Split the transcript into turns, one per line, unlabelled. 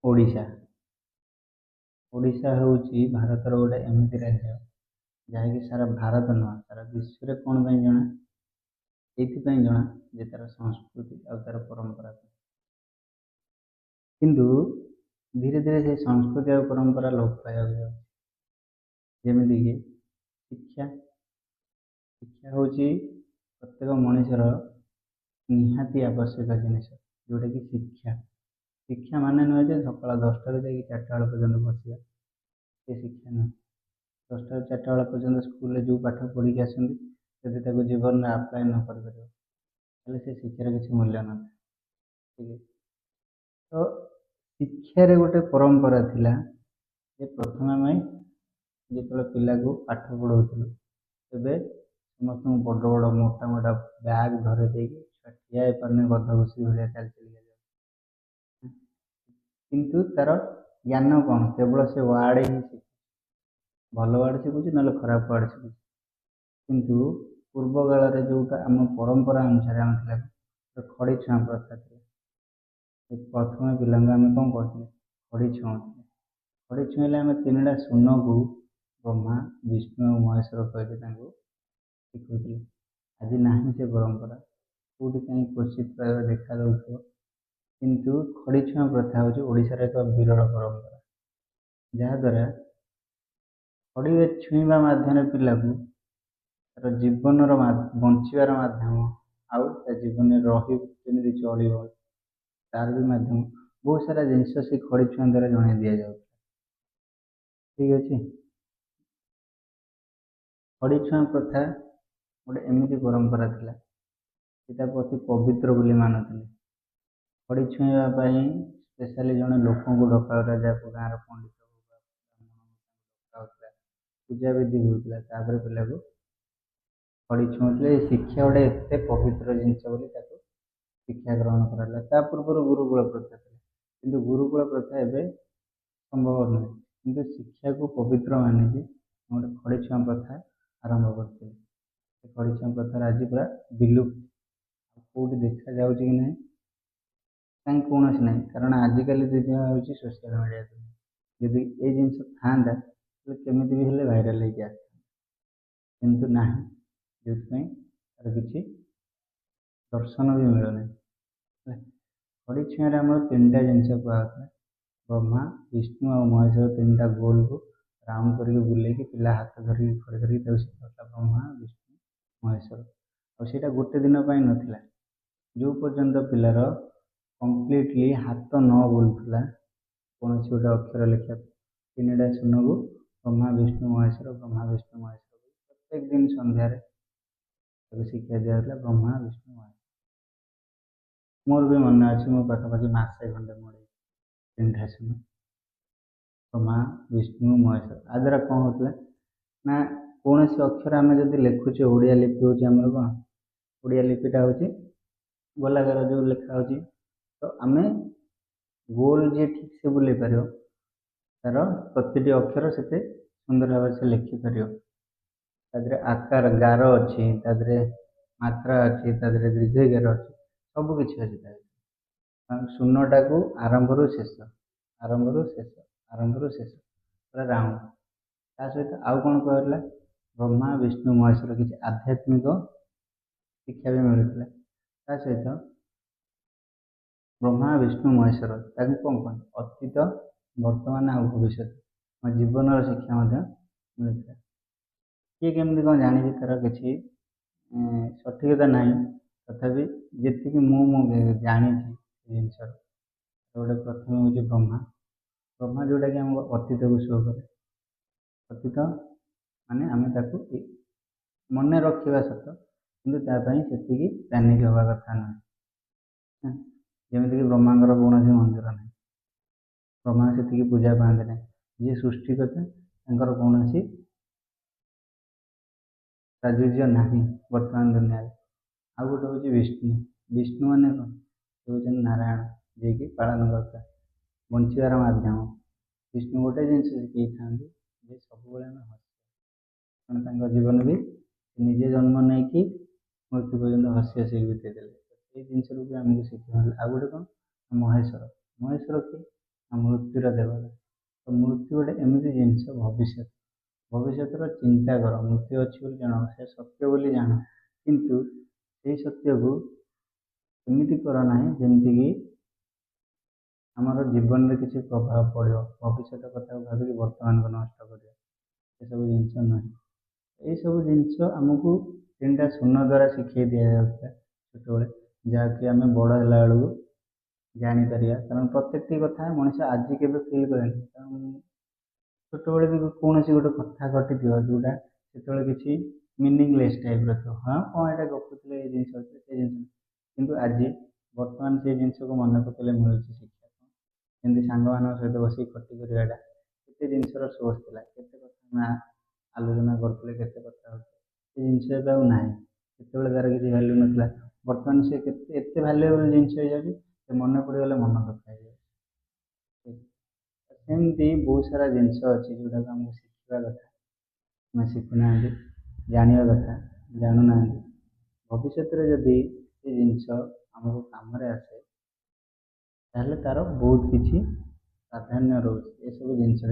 ଓଡ଼ିଶା। ଓଡ଼ିଶା ହେଉଛି ଭାରତର ଗୋଟେ ଏମିତି ରାଜ୍ୟ ଯାହାକି ସାରା ଭାରତ ନୁହଁ, ସାରା ବିଶ୍ୱରେ କ'ଣ ପାଇଁ ଜଣା? ଏଇଥିପାଇଁ ଜଣା ଯେ ତା'ର ସଂସ୍କୃତି ଆଉ ତା'ର ପରମ୍ପରା ପାଇଁ। କିନ୍ତୁ ଧୀରେ ଧୀରେ ସେ ସଂସ୍କୃତି ଆଉ ପରମ୍ପରା ଲୋପ ପାଇବାକୁ ଯାଉଛି। ଯେମିତିକି ଶିକ୍ଷା। ଶିକ୍ଷା ହେଉଛି ପ୍ରତ୍ୟେକ ମଣିଷର ନିହାତି ଆବଶ୍ୟକ ଜିନିଷ, ଯେଉଁଟାକି ଶିକ୍ଷା। ଶିକ୍ଷା ମାନେ ନୁହେଁ ଯେ ସକାଳ 10ଟାରୁ ଯାଇକି 4ଟା ବେଳ ପର୍ଯ୍ୟନ୍ତ ବସିବା, ସେ ଶିକ୍ଷା ନୁହେଁ। 10ଟାରୁ 4ଟା ବେଳ ପର୍ଯ୍ୟନ୍ତ ସ୍କୁଲରେ ଯେଉଁ ପାଠ ପଢ଼ିକି ଆସନ୍ତି, ଯଦି ତାକୁ ଜୀବନରେ ଆପ୍ଲାଏ ନ କରିପାରିବ, ତାହେଲେ ସେ ଶିକ୍ଷାର କିଛି ମୂଲ୍ୟ ନଥାଏ। ଠିକ୍ ଅଛି? ତ ଶିକ୍ଷାରେ ଗୋଟେ ପରମ୍ପରା ଥିଲା ଯେ ପ୍ରଥମେ ଆମେ ଯେତେବେଳେ ପିଲାକୁ ପାଠ ପଢ଼ଉଥିଲୁ, ତେବେ ସମସ୍ତଙ୍କୁ ବଡ଼ ବଡ଼ ମୋଟା ମୋଟା ବ୍ୟାଗ୍ ଧରେଇ ଦେଇକି ଛୁଆ ଠିଆ ହେଇପାରୁନି, ଗଧ ଘୋଷି ଭଳିଆ ଚାଲି ଚାଲିକା ଯାଉଛି, କିନ୍ତୁ ତାର ଜ୍ଞାନ କ'ଣ? କେବଳ ସେ ୱାର୍ଡ଼ ହିଁ ଶିଖୁଛି। ଭଲ ୱାର୍ଡ଼ ଶିଖୁଛି, ନହେଲେ ଖରାପ ୱାର୍ଡ଼ ଶିଖୁଛି। କିନ୍ତୁ ପୂର୍ବ କାଳରେ ଯେଉଁଟା ଆମ ପରମ୍ପରା ଅନୁସାରେ ଆମେ ଥିଲା, ଖଡ଼ି ଛୁଆଁ ପ୍ରଥା ଥିଲା। ପ୍ରଥମେ ପିଲାଙ୍କୁ ଆମେ କ'ଣ କରୁଥିଲେ? ଖଡ଼ି ଛୁଅଁଥିଲେ। ଖଡ଼ି ଛୁଇଁଲେ ଆମେ ତିନିଟା ଶୂନକୁ ବ୍ରହ୍ମା, ବିଷ୍ଣୁ ଆଉ ମହେଶ୍ୱର କହିକି ତାଙ୍କୁ ଶିଖଉଥିଲେ। ଆଜି ନାହିଁ ସେ ପରମ୍ପରା, କେଉଁଠି କାହିଁ କ୍ୱଚିତ୍ ପ୍ରାୟ ଦେଖାଯାଉଥିବ। କିନ୍ତୁ ଖଡ଼ି ଛୁଆଁ ପ୍ରଥା ହେଉଛି ଓଡ଼ିଶାର ଏକ ବିରଳ ପରମ୍ପରା, ଯାହାଦ୍ୱାରା ଖଡ଼ିରେ ଛୁଇଁବା ମାଧ୍ୟମରେ ପିଲାକୁ ତାର ଜୀବନର ବଞ୍ଚିବାର ମାଧ୍ୟମ ଆଉ ତା ଜୀବନରେ ରହି କେମିତି ଚଳିବ ତାର ବି ମାଧ୍ୟମ, ବହୁତ ସାରା ଜିନିଷ ସେ ଖଡ଼ି ଛୁଆଁ ଦ୍ୱାରା ଜଣାଇ ଦିଆଯାଉଥିଲା। ଠିକ୍ ଅଛି? ଖଡ଼ି ଛୁଆଁ ପ୍ରଥା ଗୋଟେ ଏମିତି ପରମ୍ପରା ଥିଲା, ସେଟାକୁ ଅତି ପବିତ୍ର ବୋଲି ମାନୁଥିଲେ। ଖଡ଼ି ଛୁଇଁବା ପାଇଁ ସ୍ପେଶାଲି ଜଣେ ଲୋକଙ୍କୁ ଡକାଯାଉଥିଲା, ଯାହାକୁ ଗାଁର ପଣ୍ଡିତ ଡକାହେଉଥିଲା, ପୂଜା ବିଧି ହେଉଥିଲା, ତାପରେ ପିଲାକୁ ଖଡ଼ି ଛୁଉଁଥିଲେ। ଏ ଶିକ୍ଷା ଗୋଟେ ଏତେ ପବିତ୍ର ଜିନିଷ ବୋଲି ତାକୁ ଶିକ୍ଷା ଗ୍ରହଣ କରାଗଲା। ତା ପୂର୍ବରୁ ଗୁରୁକୁଳ ପ୍ରଥା ଥିଲା, କିନ୍ତୁ ଗୁରୁକୁଳ ପ୍ରଥା ଏବେ ସମ୍ଭବ ନୁହେଁ। କିନ୍ତୁ ଶିକ୍ଷାକୁ ପବିତ୍ର ମାନିକି ଗୋଟେ ଖଡ଼ି ଛୁଆଁ ପ୍ରଥା ଆରମ୍ଭ କରିଥିଲେ। ସେ ଖଡ଼ି ଛୁଆଁ ପ୍ରଥାର ଆଜି ପୁରା ବିଲୁପ୍ତ। କେଉଁଠି ଦେଖାଯାଉଛି କି ନାହିଁ, କାହିଁ କୌଣସି ନାହିଁ, କାରଣ ଆଜିକାଲି ଦୁନିଆ ହେଉଛି ସୋସିଆଲ ମିଡ଼ିଆ ଦୁନିଆ। ଯଦି ଏଇ ଜିନିଷ ଥାଆନ୍ତା, ତାହେଲେ କେମିତି ବି ହେଲେ ଭାଇରାଲ୍ ହେଇକି ଆସିଥାନ୍ତା, କିନ୍ତୁ ନାହିଁ, ଯେଉଁଥିପାଇଁ ତାର କିଛି ଦର୍ଶନ ବି ମିଳୁନାହିଁ। ହେଲା, ଖଡ଼ି ଛୁଆଁରେ ଆମର ତିନିଟା ଜିନିଷ କୁହାହେଉଥିଲା। ବ୍ରହ୍ମା, ବିଷ୍ଣୁ ଆଉ ମହେଶ୍ୱର, ତିନିଟା ଗୋଲକୁ ରାଉଣ୍ଡ କରିକି ବୁଲେଇକି ପିଲା ହାତ ଧରିକି, ଖଡ଼ି ଧରିକି ତାକୁ ଶିଖାଉଥିଲା ବ୍ରହ୍ମା, ବିଷ୍ଣୁ, ମହେଶ୍ୱର। ଆଉ ସେଇଟା ଗୋଟେ ଦିନ ପାଇଁ ନଥିଲା। ଯେଉଁ ପର୍ଯ୍ୟନ୍ତ ପିଲାର କମ୍ପ୍ଲିଟଲି ହାତ ନ ବୁଲୁଥିଲା କୌଣସି ଗୋଟେ ଅକ୍ଷର ଲେଖିବା, ତିନିଟା ଶୂନକୁ ବ୍ରହ୍ମା, ବିଷ୍ଣୁ, ମହେଶ୍ୱର, ବ୍ରହ୍ମା, ବିଷ୍ଣୁ, ମହେଶ୍ୱର, ପ୍ରତ୍ୟେକ ଦିନ ସନ୍ଧ୍ୟାରେ ତାକୁ ଶିକ୍ଷା ଦିଆଯାଉଥିଲା ବ୍ରହ୍ମା, ବିଷ୍ଣୁ, ମହେଶ୍ୱର। ମୋର ବି ମନେ ଅଛି, ମୁଁ ପାଖାପାଖି ମାସେ ଖଣ୍ଡେ ମଡ଼େଇଛି ତିନିଟା ଶୂନ, ବ୍ରହ୍ମା, ବିଷ୍ଣୁ, ମହେଶ୍ୱର। ଆ ଦ୍ୱାରା କ'ଣ ହେଉଥିଲା ନା, କୌଣସି ଅକ୍ଷର ଆମେ ଯଦି ଲେଖୁଛେ, ଓଡ଼ିଆ ଲିପି ହେଉଛି ଆମର କ'ଣ? ଓଡ଼ିଆ ଲିପିଟା ହେଉଛି ଗୋଲାକାର ଯେଉଁ ଲେଖା ହେଉଛି। ତ ଆମେ ଗୋଲ ଯିଏ ଠିକ୍ ସେ ବୁଲେଇ ପାରିବ, ତାର ପ୍ରତିଟି ଅକ୍ଷର ସେତେ ସୁନ୍ଦର ଭାବରେ ସେ ଲେଖିପାରିବ। ତା ଦେହରେ ଆକାର ଗାର ଅଛି, ତା ଦେହରେ ମାତ୍ରା ଅଛି, ତା ଦେହରେ ଦୀର୍ଘ ଗାର ଅଛି, ସବୁ କିଛି ଅଛି ତା ଦେହରେ। ଶୂନଟାକୁ ଆରମ୍ଭରୁ ଶେଷ, ଆରମ୍ଭରୁ ଶେଷ, ଆରମ୍ଭରୁ ଶେଷ, ପୁରା ରାଉଣ୍ଡ। ତା ସହିତ ଆଉ କ'ଣ କୁହାଗଲା? ବ୍ରହ୍ମା, ବିଷ୍ଣୁ, ମହେଶ୍ୱର, କିଛି ଆଧ୍ୟାତ୍ମିକ ଶିକ୍ଷା ବି ମିଳୁଥିଲା। ତା ସହିତ ବ୍ରହ୍ମା, ବିଷ୍ଣୁ, ମହେଶ୍ୱର ତାକୁ କ'ଣ କୁହନ୍ତି? ଅତୀତ, ବର୍ତ୍ତମାନ ଆଉ ଭବିଷ୍ୟତ, ଆମ ଜୀବନର ଶିକ୍ଷା ମଧ୍ୟ ମିଳୁଥିଲା। କିଏ କେମିତି କ'ଣ ଜାଣିଛି, ତା'ର କିଛି ସଠିକତା ନାହିଁ। ତଥାପି ଯେତିକି ମୁଁ ଜାଣିଛି ସେ ଜିନିଷର ଗୋଟେ, ପ୍ରଥମେ ହେଉଛି ବ୍ରହ୍ମା। ବ୍ରହ୍ମା ଯେଉଁଟାକି ଆମ ଅତୀତକୁ ଶୋ କରେ। ଅତୀତ ମାନେ ଆମେ ତାକୁ ମନେ ରଖିବା ସତ, କିନ୍ତୁ ତା ପାଇଁ ସେତିକି ପ୍ୟାନିକ୍ ହେବା କଥା ନୁହେଁ। ଯେମିତିକି ବ୍ରହ୍ମାଙ୍କର କୌଣସି ମନ୍ଦିର ନାହିଁ, ବ୍ରହ୍ମା ସେତିକି ପୂଜା ପାଆନ୍ତି ନାହିଁ। ଯିଏ ସୃଷ୍ଟିକର୍ତ୍ତା, ତାଙ୍କର କୌଣସି ପ୍ରାଚୁର୍ଯ୍ୟ ନାହିଁ ବର୍ତ୍ତମାନ ଦୁନିଆରେ। ଆଉ ଗୋଟେ ହେଉଛି ବିଷ୍ଣୁ। ବିଷ୍ଣୁ ମାନେ କ'ଣ? ସେ ହେଉଛନ୍ତି ନାରାୟଣ, ଯିଏକି ପାଳନକର୍ତ୍ତା, ବଞ୍ଚିବାର ମାଧ୍ୟମ। ବିଷ୍ଣୁ ଗୋଟେ ଜିନିଷ ଶିଖେଇଥାନ୍ତି ଯେ ସବୁବେଳେ ଆମେ ହସିବା, କାରଣ ତାଙ୍କ ଜୀବନ ବି ନିଜେ ଜନ୍ମ ନେଇକି ମୃତ୍ୟୁ ପର୍ଯ୍ୟନ୍ତ ହସି ହସିକି ବିତେଇ ଦେଲେ। ସେଇ ଜିନିଷରୁ ବି ଆମକୁ ଶିଖିବାକୁ ମିଳେ। ଆଉ ଗୋଟେ କ'ଣ? ମହେଶ୍ୱର। ମହେଶ୍ୱର କିଏ? ନା ମୃତ୍ୟୁର ଦେବତା। ତ ମୃତ୍ୟୁ ଗୋଟେ ଏମିତି ଜିନିଷ, ଭବିଷ୍ୟତ, ଭବିଷ୍ୟତର ଚିନ୍ତା କର। ମୃତ୍ୟୁ ଅଛି ବୋଲି ଜାଣ, ସେ ସତ୍ୟ ବୋଲି ଜାଣ, କିନ୍ତୁ ସେଇ ସତ୍ୟକୁ ଏମିତି କର ନାହିଁ ଯେମିତିକି ଆମର ଜୀବନରେ କିଛି ପ୍ରଭାବ ପଡ଼ିବ। ଭବିଷ୍ୟତ କଥାକୁ ଭାବିକି ବର୍ତ୍ତମାନକୁ ନଷ୍ଟ କରିବା, ଏସବୁ ଜିନିଷ ନୁହେଁ। ଏଇସବୁ ଜିନିଷ ଆମକୁ ତିନିଟା ଶୂନ ଦ୍ୱାରା ଶିଖେଇ ଦିଆଯାଉଥିଲା ଛୋଟବେଳେ, ଯାହାକି ଆମେ ବଡ଼ ହେଲା ବେଳକୁ ଜାଣିପାରିବା। କାରଣ ପ୍ରତ୍ୟେକଟି କଥା ମଣିଷ ଆଜି କେବେ ଫିଲ୍ କରେନି। କାରଣ ଛୋଟବେଳେ ବି କୌଣସି ଗୋଟେ କଥା ଘଟିଥିବ, ଯେଉଁଟା ସେତେବେଳେ କିଛି ମିନିଂଲେସ୍ ଟାଇପ୍ର ଥିବ। ହଁ, କ'ଣ ଏଇଟା ଗପୁଥିଲେ, ଏ ଜିନିଷ ହେଉଥିଲେ, ସେ ଜିନିଷ। କିନ୍ତୁ ଆଜି ବର୍ତ୍ତମାନ ସେ ଜିନିଷକୁ ମନେ ପକାଇଲେ ମିଳୁଛି ଶିକ୍ଷା। ଯେମିତି ସାଙ୍ଗମାନଙ୍କ ସହିତ ବସିକି ଖଟି କରିବାଟା କେତେ ଜିନିଷର ସୋର୍ସ ଥିଲା, କେତେ କଥା ଆମେ ଆଲୋଚନା କରୁଥିଲେ, କେତେ କଥା ହେଉଥିଲେ। ସେ ଜିନିଷ ଏବେ ଆଉ ନାହିଁ। ସେତେବେଳେ ତା'ର କିଛି ଭ୍ୟାଲ୍ୟୁ ନଥିଲା, ବର୍ତ୍ତମାନ ସେ କେତେ ଏତେ ଭ୍ୟାଲୁଏବଲ୍ ଜିନିଷ ହେଇଯାଉଛି, ସେ ମନେ ପଡ଼ିଗଲେ ମନ ଦୁଃଖ ହେଇଯାଉଛି। ସେମିତି ବହୁତ ସାରା ଜିନିଷ ଅଛି ଯେଉଁଟାକୁ ଆମକୁ ଶିଖିବା କଥା, ଆମେ ଶିଖୁନାହାନ୍ତି। ଜାଣିବା କଥା, ଜାଣୁନାହାନ୍ତି। ଭବିଷ୍ୟତରେ ଯଦି ସେ ଜିନିଷ ଆମକୁ କାମରେ ଆସେ, ତାହେଲେ ତା'ର ବହୁତ କିଛି ପ୍ରାଧାନ୍ୟ ରହୁଛି ଏସବୁ ଜିନିଷରେ।